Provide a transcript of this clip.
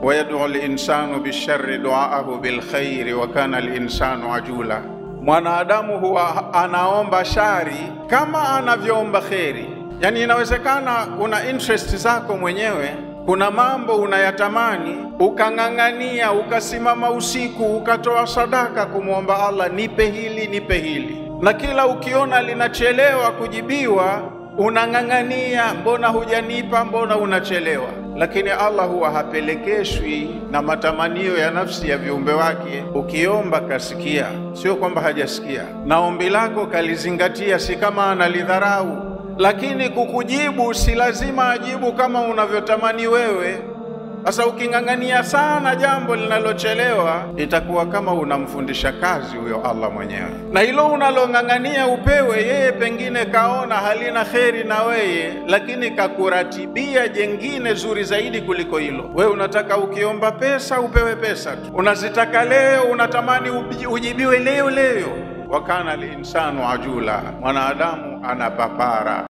Wayad'u al-insanu bisharri du'aahu bilkhairi wa kana al-insanu ajula. Mwanadamu huwa anaomba shari kama anavyoomba kheri. Yani inawezekana una interest zako mwenyewe, kuna mambo unayatamani, ukang'ang'ania, ukasimama usiku, ukatoa sadaka kumwomba Allah, nipe hili, nipe hili, na kila ukiona linachelewa kujibiwa unang'ang'ania, mbona hujanipa, mbona unachelewa? Lakini Allah huwa hapelekeshwi na matamanio ya nafsi ya viumbe wake. Ukiomba kasikia, sio kwamba hajasikia, na ombi lako kalizingatia, si kama analidharau, lakini kukujibu si lazima ajibu kama unavyotamani wewe. Sasa uking'ang'ania sana jambo linalochelewa, itakuwa kama unamfundisha kazi huyo Allah mwenyewe, na hilo unalong'ang'ania upewe, yeye pengine kaona halina kheri na weye, lakini kakuratibia jengine zuri zaidi kuliko hilo. We unataka ukiomba pesa upewe pesa tu, unazitaka leo, unatamani ujibiwe leo leo. Wakana linsanu ajula, mwanadamu anapapara.